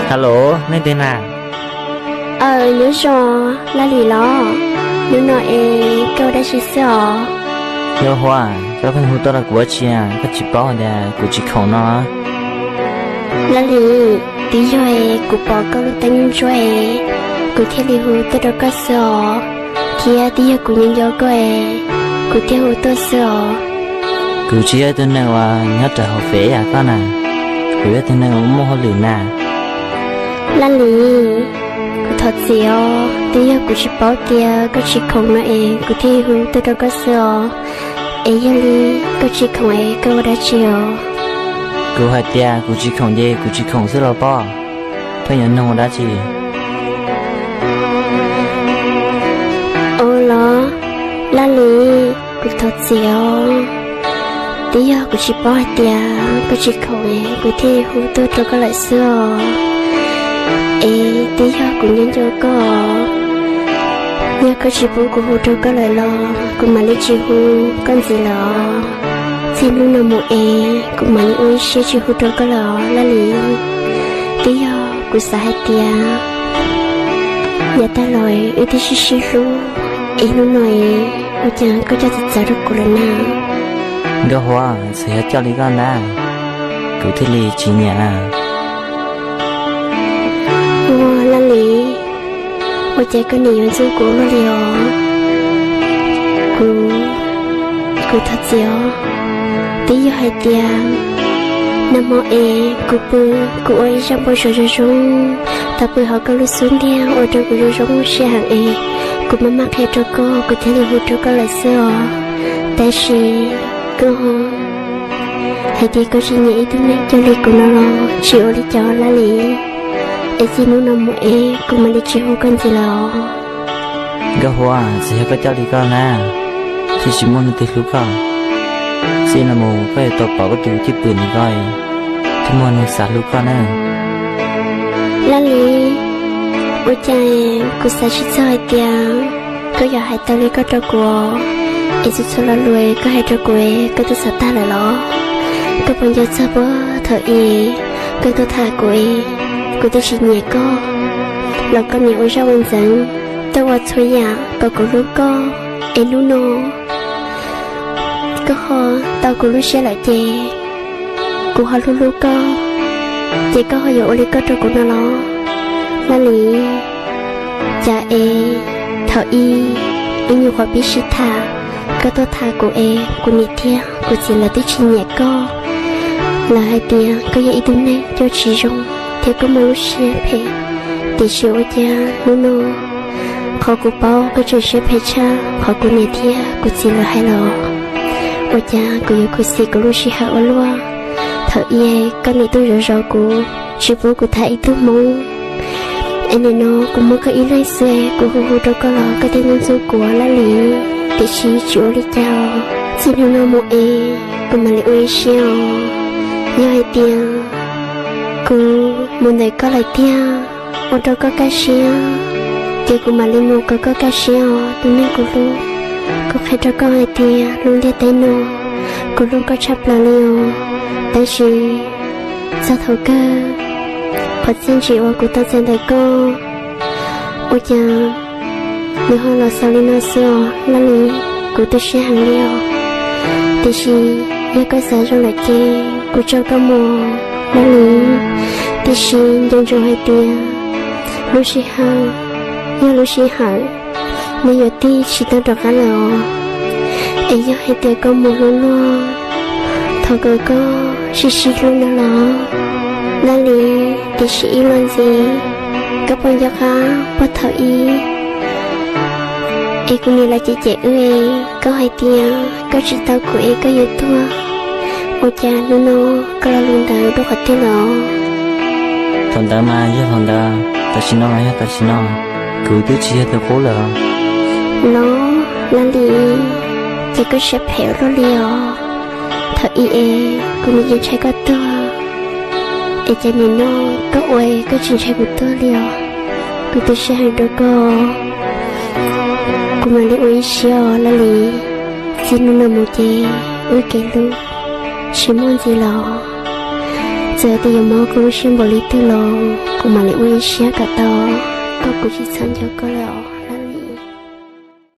Hello, nej twg na? Aw, nyob zoo, Laj Lis los? Hnub no es koj ua dab tsi xwb os? Nkauj Huab, koj pheej hu tuaj rau kuv ua dab tsi, koj tsis paub tias kuv tsis khoom no? Laj Lis, twb yog es kuv pom koj lub teeb ntsuab es kuv thiaj li hu tuaj rau koj xwb os, thiab twb yog kuv nyob nco koj es kuv thiaj hu tuaj xwb os. Kuv tsis yog ib tug neeg uas nyob rau hauv fem yam koj na, kuv yog ib tug neeg uas muaj hauj lwm na. Laj Lis, kuv thov txim os, twb yog kuv tsis paub tias koj tsis khoom no es kuv thiaj hu tuaj rau koj xwb os. Es yog li koj tsis khoom es koj ua dab tsi os? Kuv hais tias kuv tsis khoom ces kuv tsis khoom xwb los pob, pheej yuav nug ua dab tsi? Ua los, Laj Lis, kuv thov txim os, twb yog kuv tsis paub hais tias koj tsis khoom es kuv thiaj hu tuaj rau koj lawm xwb os. Es twb yog kuv nyob nco koj, yog koj tsis pub kuv hu rau koj lawm los kuv mam li tsis hu koj ntxiv lawm os. Txij hnub no mus es kuv mam li ua ib siab tsis hu rau koj lawm os Laj Lis. Twb yog kuv xav hais tias yav tag los wb twb sib sib hlub, es hnub no es ua cas koj coj txawv txawv rau kuv lawm na? Nkauj Huab, txawm yog coj li koj ntag, kuv thiaj li tsis nyiam. Ua Laj Lis, ua cas koj nim yuav ntxub kuv ua luaj li os? Kuv, kuv thov txim os. Twb yog hais tias nag hmo es kuv pw, kuv ua ib zaj npau suav zoo zoo, tau pw hauv koj lub xub ntiag ua rau kuv zoo zoo siab heev es kuv maj maj qhia rau koj, kuv thiaj li hu rau koj lawm xwb os. Tab sis koj hais tias koj tsis nyiam ib tug neeg coj li kuv no los tsis ua li cas Laj Lis. Es txij hnub no mus es kuv mam li tsis hu koj ntxiv lawm os. Nkauj Huab, txawm yog koj coj li koj na, thiaj tsis muaj leej twg hlub koj. Txij no mus koj yuav tau pom koj tus cwj pwm ntawm koj, thiaj muaj neeg xav hlub koj na. Laj Lis, ua cas kuv xav tsis txog hais tias koj yuav hais tau li koj rau kuv, es txhua txhua lo lus koj hais rau kuv koj twb xav tag lawm los? Koj puas nco txog puag thaum ub koj tuaj tham kuv, kuv twb tsis nyiam koj los koj nim ua zaj ua ntxeev, tuaj ua txhua yam kom kuv hlub koj, es hnub no koj ho tau kuv lub siab lawm ces kuv ho hlub hlub koj, ces koj ho yuav ua li koj rau kuv no los? Laj Lis, cas es thaum ub ib nyuag qhuav pib sib tham, koj tuaj tham kuv es kuv niam thiab kuv txiv lawv twb tsis nyiam koj. Lawv hais tias koj yog ib tug neeg coj tsis zoo thiab koj muaj lub siab phem, tiam sis ua cas hnub no qhov kuv paub koj tseem siab phem tshaj qhov kuv niam thiab kuv txiv lawv hais los? Ua cas kuv yuav khuv xim kuv lub sij hawm ua luaj? Thaum ub koj nim tuaj zov zov kuv, tsis pub kuv tham ib tug hmoob, es nim no kuv muaj koj ib leeg xwb, kuv hu hu rau koj los koj thiaj ntxub ntxub kuv Laj Lis. Tiam sis tsis ua li cas, txij hnub no mus es kuv mam li ua ib siab os. Yog hais tias kuv mus ntawm koj lawm tiag, ua rau koj kaj siab, ces kuv mam li mus kom koj kaj siab os tus neeg kuv hlub. Kuv qhia rau koj hais tias lub ntiaj teb no kuv hlub koj tshaj plaws li os. Tab sis txog thaum kawg, qhov txiaj ntsim uas kuv tau txais ntawm koj, ua cas nws ho los xaus li no xwb os Laj Lis. Kuv tu siab heev li os, tiam sis yog koj xav zoo lawm ces kuv tso koj mus Laj Lis. Tiam sis nco ntsoov hais tias lub sij hawm yog lub sij hawm, nws yuav tig tsis tau rov qab lawm os. Es yog hais tias koj mus hlub luag, thov kom koj sib sib hlub no los Laj Lis. Tiam sis ib los ntxiv, koj puas nco qab puag thaum ub es kuv niam lawv cem cem wb es koj hais tias koj tsis tau kuv es koj yuav tuag, ua cas hnub no koj lo lus ntawd dua qhov twg los? Thaum ntawd mas yog thaum ntawd, tam sim no mas yog tam sim no, kuv twb tsis yog tus qub lawm. Los Laj Lis, ces koj siab phem ua luaj li os. Thaum ub es kuv nim yeej ntshai koj tuag, es cas nim no koj ua koj tsis ntshai kuv tuag li os. Kuv tu siab heev rau koj, kuv mam li ua ib siab os Laj Lis. Txij hnub no mus ces wb kev hlub tsis muaj ntxiv los? Txawm tias yuav mob kuv lub siab npaum li twg los kuv mam li ua ib siab kom tau, koj kuv tsis txhob nco koj lawm os.